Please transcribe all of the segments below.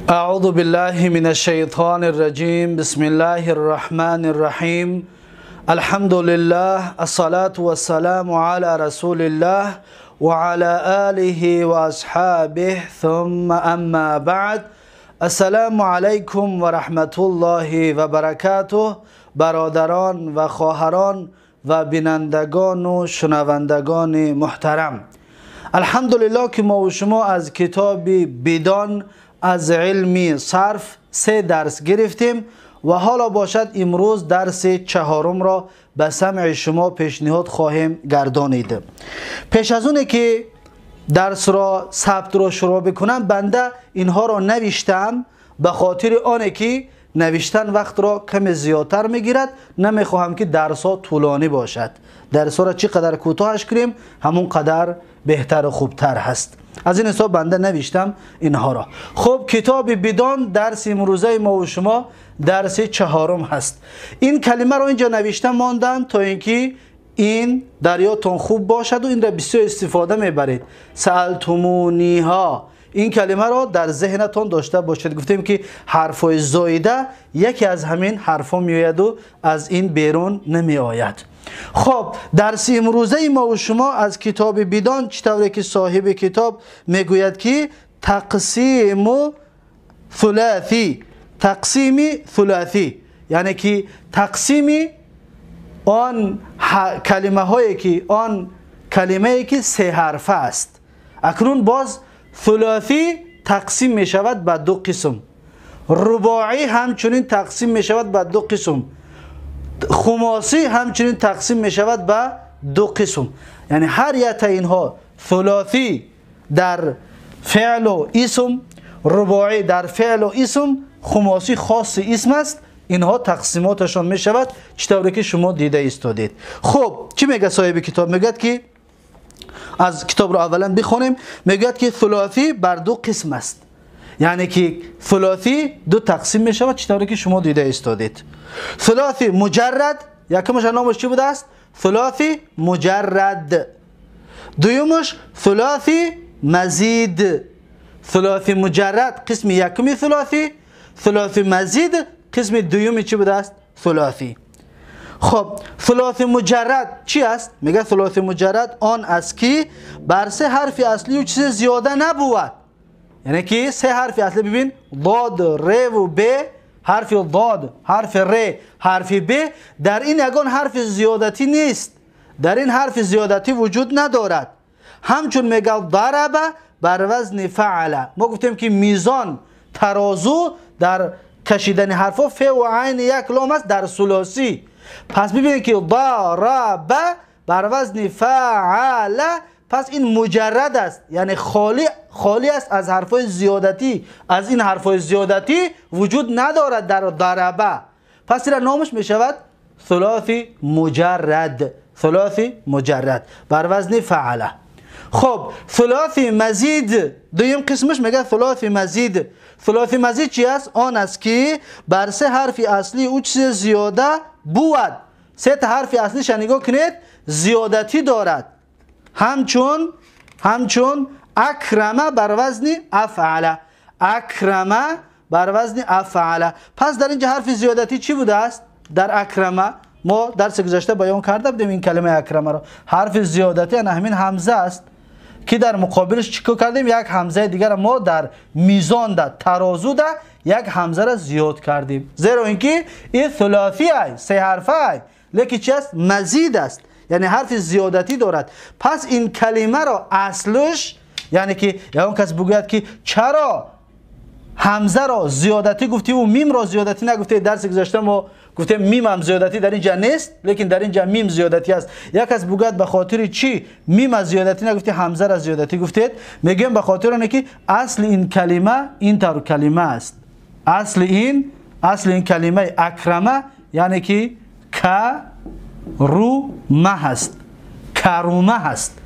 أعوذ بالله من الشيطان الرجيم. بسم الله الرحمن الرحيم. الحمد لله، الصلاة والسلام على رسول الله وعلى آله وأصحابه، ثم أما بعد. السلام علیکم و رحمت الله و برکاته. برادران و خواهران و بینندگان و شنوندگان محترم، الحمدلله که ما و شما از کتاب بدان از علم صرف سه درس گرفتیم و حالا باشد امروز درس چهارم را به سمع شما پیشنهاد خواهیم گردانید. پیش از اونه که درس را ثبت را شروع بکنم، بنده اینها را نوشتم به خاطر آنه که نوشتن وقت را کم زیادتر میگیرد. نمیخواهم که درس ها طولانی باشد. درس ها را چی قدر کوتاهش کنیم همون قدر بهتر و خوبتر هست. از این حساب بنده نوشتم اینها را. خب، کتاب بدان درس امروزه ما و شما درس چهارم هست. این کلمه را اینجا نوشتم ماندم تا اینکه این دریاتون خوب باشد و این را بسیار استفاده میبرید. سألتمونیها، این کلمه را در ذهنتان داشته باشید. گفتیم که حرفای زایده یکی از همین حرفا میآید و از این بیرون نمیآید. خب، درس امروزه ما و شما از کتاب بدان چطوری که صاحب کتاب میگوید که تقسیم ثلاثی، تقسیم ثلاثی، یعنی که تقسیم آن کلمه هایی که آن کلمه ای که سه حرفه است. اکنون باز ثلاثی تقسیم می شود به دو قسم، رباعی همچنین تقسیم می شود به دو قسم، خماسی همچنین تقسیم می شود به دو قسم. یعنی هر یک اینها ثلاثی در فعل و اسم، رباعی در فعل و اسم، خماسی خاص اسم است. اینها تقسیماتشان می شود چطوری که شما دیده ایستادید. خب، چی میگه صاحب کتاب؟ میگه که از کتاب رو اولا بخونیم. میگه که ثلاثی بر دو قسم است، یعنی که ثلاثی دو تقسیم می شود چطوری که شما دیده ایستادید. ثلاثی مجرد، یکمش نامش چی بوده است؟ ثلاثی مجرد. دویمش ثلاثی مزید. ثلاثی مجرد قسم یکمی ثلاثی، ثلاثی مزید قسم دویمی چی بوده است؟ ثلاثی. خب، ثلاثی مجرد چی است؟ میگه ثلاثی مجرد آن است که بر سه حرف اصلی و چیز زیاده نبود. یعنی که سه حرف اصلی، ببین ضاد، ر و ب، حرف ضاد، حرف ر، حرف ب، در این یگان حرف زیادتی نیست، در این حرف زیادتی وجود ندارد. همچون میگه ضرب بر وزن فعل. ما گفتیم که میزان ترازو در کشیدن حرفا ف و عین یک لام است در ثلاثی. پس ببینید که ضرب بر وزن فعل، پس این مجرد است، یعنی خالی است از حرفای زیادتی. از این حرفای زیادتی وجود ندارد در ضربه. پس این نامش می شود ثلاثی مجرد. ثلاثی مجرد بر وزن فعله. خب، ثلاثی مزید دویم قسمش میگه ثلاثی مزید. ثلاثی مزید چی است؟ آن است که بر سه حرف اصلی او چیز زیاده بود. سه تا حرف اصلیش نگاه کنید زیادتی دارد. همچون اکرمه بر وزن افعله، اکرمه بر وزن افعله. پس در اینجا حرف زیادتی چی بوده است؟ در اکرمه ما درس گذشته بیان کرده بودیم این کلمه اکرمه را حرف زیادتی همین همزه است که در مقابلش چیکار کردیم؟ یک همزه دیگر ما در میزان ده ترازو ده یک همزه را زیاد کردیم، زیرا اینکه این ثلاثی ای سه حرفه ای، لیکن چی است؟ مزید است، یعنی حرف زیادتی دارد. پس این کلمه را اصلش، یعنی که اون کس بگوید که چرا همزه را زیادتی گفتی و میم را زیادتی نگفتی، درس گذشته ما گفتیم میم هم زیادتی در اینجا نیست، لیکن در اینجا میم زیادتی است. یک کس بگوید به خاطر چی میم از زیادتی نگفتی همزه را زیادتی گفتید، میگیم به خاطر اینه که اصل این کلمه این طور کلمه است. اصل این کلمه اکرمه، یعنی که کرومه هست، کرومه هست.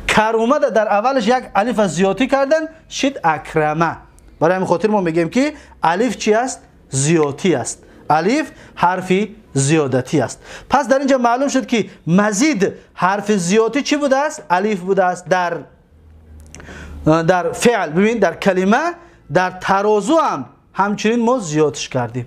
کرومه در اولش یک الف از زیادتی کردن شد اکرمه. برای همین خاطر ما میگیم که الف چی است؟ زیادتی است. الف حرفی زیادتی است. پس در اینجا معلوم شد که مزید حرف زیادتی چی بوده است؟ الف بوده است در فعل. ببین در کلمه дар тарозу ҳам ҳамчунин мо зиёдш кардем.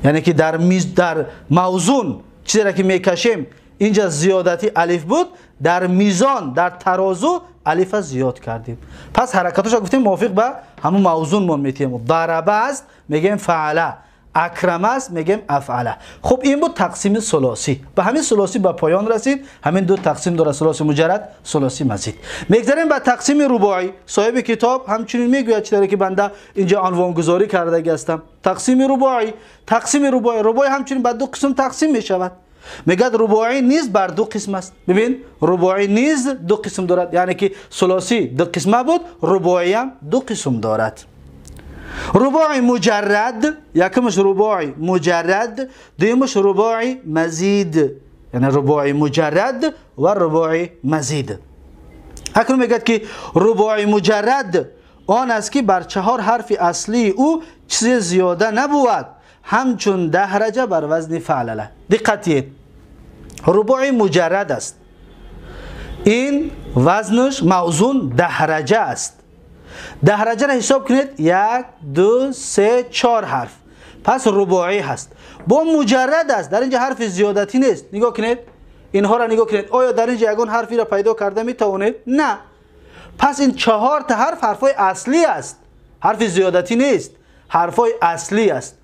Яъне ки дар миз, дар мавзун чизеро ки мекашем, инҷа зиёдати алиф буд, дар мизон, дар тарозу алифа зиёд кардем. Пас ҳаракатошо гуфтем мувофиқ ба ҳамун мавзун мо метиҳем. Дараба аст, мегӯем фаъала, акрама аст, мегӯем афъала. Хуб, ин буд тақсими сулосӣ. Ба ҳамин сулосӣ ба поён расид. Ҳамин ду тақсим дорад: сулоси муҷаррад, сулоси мазид. Мегзарем ба тақсими рубоӣ. Соҳиби китоб ҳамчунин мегӯяд, чӣ ки банда инҷа унвонгузорӣ кардагӣ ҳастам. Тақсими рубоӣ. Тақсими рубоӣ, рубоӣ ҳамчунин ба ду қисм тақсим мешавад. Мегӯяд рубоӣ низ бар ду қисм аст. Бибин, рубоӣ низ ду қисм дорад, яъне ки сулосӣ ду қисма буд, рубоӣ ҳам ду қисм дорад. Рубои муҷаррад, якумаш рубои муҷаррад, дуюмаш рубои мазид, яъне рубои муҷаррад ва рубои мазид. Акнун мегӯяд ки рубои муҷаррад он аст ки бар чаҳор ҳарфи аслии ӯ чизе зиёда набувад, ҳамчун даҳраҷа бар вазни фаълала. Диққат диҳед, рубои муҷаррад аст, ин вазнаш мавзун даҳраҷа аст. Даҳраҷаро ҳисоб кунед, 1, 2, 3, 4 ҳарф. Пас рубоӣ ҳаст. Бо муҷаррад аст, дар инҷа ҳарфи зиёдатӣ нест. Нигоҳ кунед, инҳоро нигоҳ кунед. Оё дар инҷа ягон ҳарфиро пайдо карда метавонед? На. Пас ин 4 та ҳарф ҳарфҳои аслӣ аст, ҳарфи зиёдатӣ нест, ҳарфҳои аслӣ аст.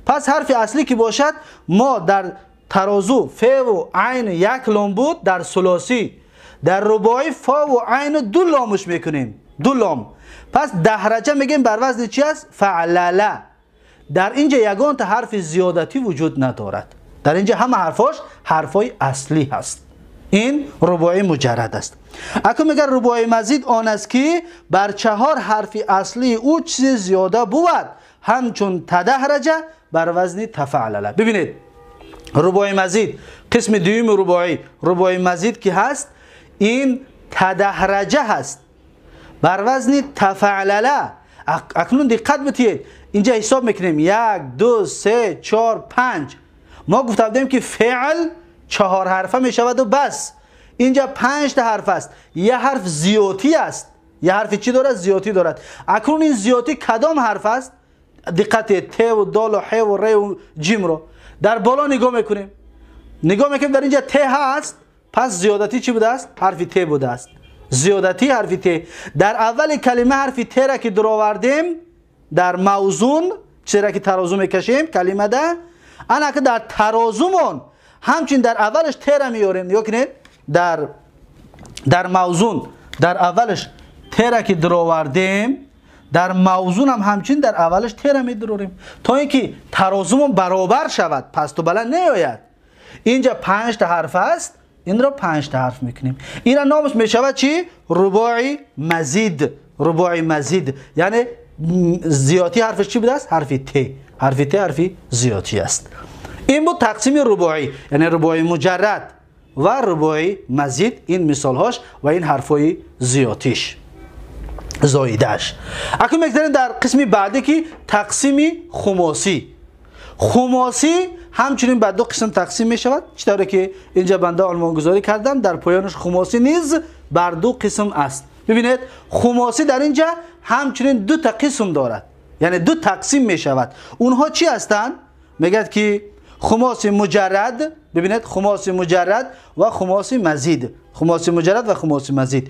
Пас ҳарфи аслӣ ки бошад, мо дар тарозу феву айн як лом буд дар сулосӣ, дар рубоӣ фову айн ду ломуш мекунем, ду лом. Пас даҳраҷа мегӯем бар вазни чи аст? Фаълала. Дар инҷа ягонта ҳарфи зиёдатӣ вуҷуд надорад. Дар инҷа ҳама ҳарфош ҳарфҳои аслӣ ҳаст. Ин рубои муҷаррад аст. Акун мегӯяд рубои мазид он аст ки бар чаҳор ҳарфи аслии ӯ чизе зиёда бувад, ҳамчун тадаҳраҷа бар вазни тафаълала. Бибинед, рубои мазид қисми дуюми рубоӣ, рубои мазид ки ҳаст, ин тадаҳраҷа ҳаст бар вазни тафаълала. Акнун диққат битиҳед, инҷа ҳисоб мекунем 1, 2, 3, 4, 5. Мо гуфта будем ки феъл 4 ҳарфа мешаваду бас. Инҷа 5 та ҳарф аст, як ҳарф зиётӣ аст. Як ҳарфи чӣ дорад? Зиётӣ дорад. Акнун ин зиётӣ кадом ҳарф аст? Диққат диҳед, т ву дол ву ҳ ву р ву ҷимро дар боло нигоҳ мекунем. Нигоҳ мекунем, дар инҷа т ҳаст, пас зиёдатӣ чӣ будааст? Ҳарфи т будааст. Зиёдатӣ ҳарфи т. Дар аввали калима ҳарфи т-ра ки дуровардем, дар мавзун чизеро ки тарозу мекашем калимада, ана ки дар тарозумон ҳамчунин дар аввалаш т-ра меорем. Нигоҳ кунед, дар мавзун дар аввалаш т-ра ки дуровардем, дар мавзун ҳам ҳамчунин дар аввалаш т-ра медурорем, то ин ки тарозумон баробар шавад, пасту баланд неояд. Инҷа 5 та ҳарф аст, инро 5 та ҳарф мекунем. Ина номаш мешавад чӣ? Рубои мазид. Рубои мазид яъне зиёдатӣ ҳарфаш чӣ будааст? Ҳарфи т. Ҳарфи т ҳарфи зиёдатӣ аст. Ин буд тақсими рубоӣ, яъне рубои муҷаррад ва рубои мазид. Ин мисолҳош ва ин ҳарфҳои зиёдатиш, зоидааш. Акнун мегзарем дар қисми баъдӣ ки тақсими хумосӣ. Хумосӣ ҳамчунин ба ду қисм тақсим мешавад, чӣ тавре ки инҷа банда унвонгузорӣ кардам. Дар поёнаш хумосӣ низ бар ду қисм аст. Бибинед, хумосӣ дар инҷа ҳамчунин ду та қисм дорад, яъне ду тақсим мешавад. Онҳо чӣ ҳастанд? Мегӯяд ки хумоси муҷаррад. Бибинед, хумоси муҷаррад ва хумоси мазид. Хумоси муҷаррад ва хумоси мазид.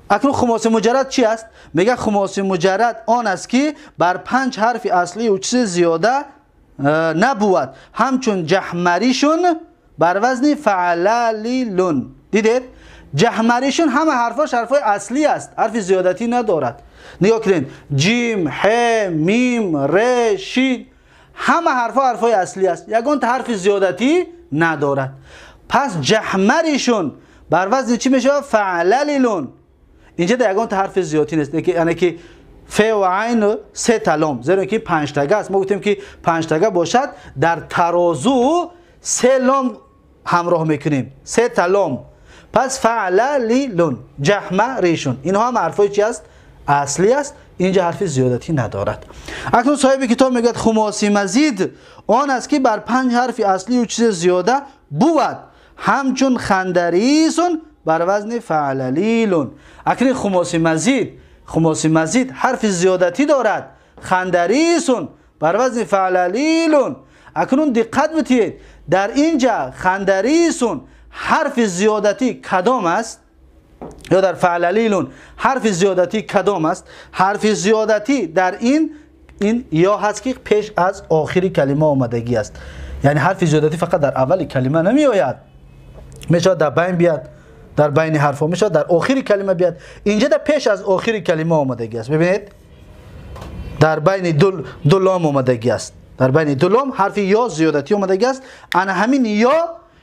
Акнун хумоси муҷаррад чӣ аст? Мегӯяд хумоси муҷаррад он аст ки бар 5 ҳарфи аслии ӯ чизе зиёда набувад, ҳамчун ҷаҳмаришун бар вазни фаълалилун. Дидед, ҷаҳмаришун ҳама ҳарфош ҳарфҳои аслӣ аст, ҳарфи зиёдатӣ надорад. Нигоҳ кунед, ҷим, ҳ, мим, р, шин, ҳама ҳарфҳо ҳарфҳои аслӣ аст, ягонта ҳарфи зиёдатӣ надорад. Пас ҷаҳмаришун бар вазни чӣ мешавад? Фаълалилун. Инҷа ягонта ҳарфи зиёдатӣ нест, яъне ки ф ва айн се та лом, зеро ки панҷтага аст. Мо гуфтем ки панҷтага бошад, дар тарозу се лом ҳамроҳ мекунем, се та лом. Пас фаълалилун, ҷаҳмаришун, инҳо ҳам ҳарфҳои чи аст? Аслӣ аст. Инҷа ҳарфи зиёдатӣ надорад. Акнун соҳиби китоб мегӯяд хумоси мазид он аст ки бар 5 ҳарфи аслию чизе зиёда бувад, ҳамчун хандарисун бар вазни фаълалилун. Акнун хумоси мазид, хумоси мазид ҳарфи зиёдатӣ дорад. Хандарисун бар вазни фаълалилун. Акнун диққат битиҳед, дар инҷа хандарисун ҳарфи зиёдатӣ кадом аст? Ё дар фаълалилун ҳарфи зиёдатӣ кадом аст? Ҳарфи зиёдатӣ дар ин ё ҳаст ки пеш аз охири калима омадагӣ аст. Яъне ҳарфи зиёдатӣ фақат дар аввали калима намеояд, мешавад дар байн биёд, дар байни ҳарфҳо мешавад дар охири калима биёд. Инҷа дар пеш аз охири калима омадагӣ аст. Бибинед, дар байни ду лом омадагӣ аст. Дар байни ду лом ҳарфи ё зиёдатӣ омадагӣ аст. Ана ҳамин ё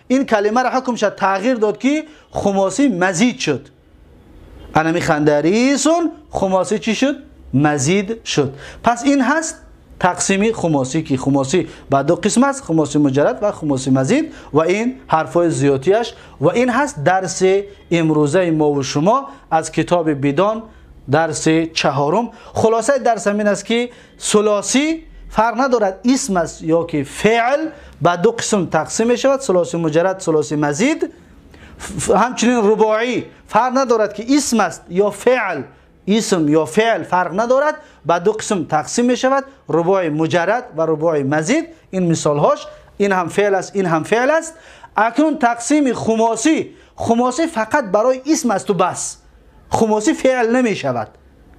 ин калимаро ҳукмша тағйир дод ки хумосӣ мазид шуд. Анами хандарисун хумосӣ чӣ шуд? Мазид шуд. Пас ин ҳаст тақсими хумосӣ ки хумосӣ ба ду қисм аст: хумосӣ муҷаррад ва хумосӣ мазид, ва ин ҳарфҳои зиёдатиаш. Ва ин ҳаст дарси имрӯзаи мо ва шумо аз китоби Бидон, дарси чаҳорум. Хулосаи дарс ҳамин аст ки сулосӣ фарқ надорад исм аст ё ки феъл, ба ду қисм тақсим мешавад: сулосӣ муҷаррад, сулосӣ мазид. Ҳамчунин рубоӣ фарқ надорад ки исм аст ё феъл, исм ё феъл фарқ надорад, ба ду қисм тақсим мешавад: рубои муҷаррад ва рубои мазид. Ин мисолҳош, ин ҳам феъл аст, ин ҳам феъл аст. Акнун тақсими хумосӣ, хумосӣ фақат барои исм асту бас. Хумосӣ феъл намешавад,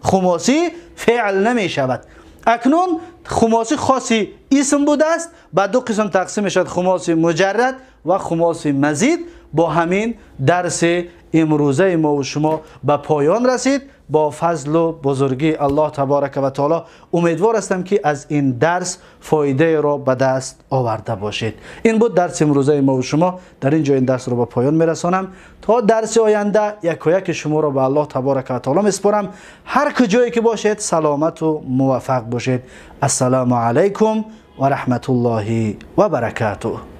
хумосӣ феъл намешавад. Акнун хумосӣ хоси исм будааст, ба ду қисм тақсим мешавад: хумоси муҷаррад ва хумоси мазид. Бо ҳамин дарси имрӯзаи мо ва шумо ба поён расид. Бо фазлу бузургии Аллоҳ табарака ва таоло умедвор ҳастам ки аз ин дарс фоидаеро ба даст оварда бошед. Ин буд дарси имрӯзаи мо ва шумо. Дар ин ҷо ин дарсро ба поён мерасонам. То дарси оянда якояки шуморо ба Аллоҳ табарака ва таоло месупорам. Ҳар куҷое ки бошед саломату муваффақ бошед. Ассалому алайкум ва раҳматуллоҳи ва баракатуҳ.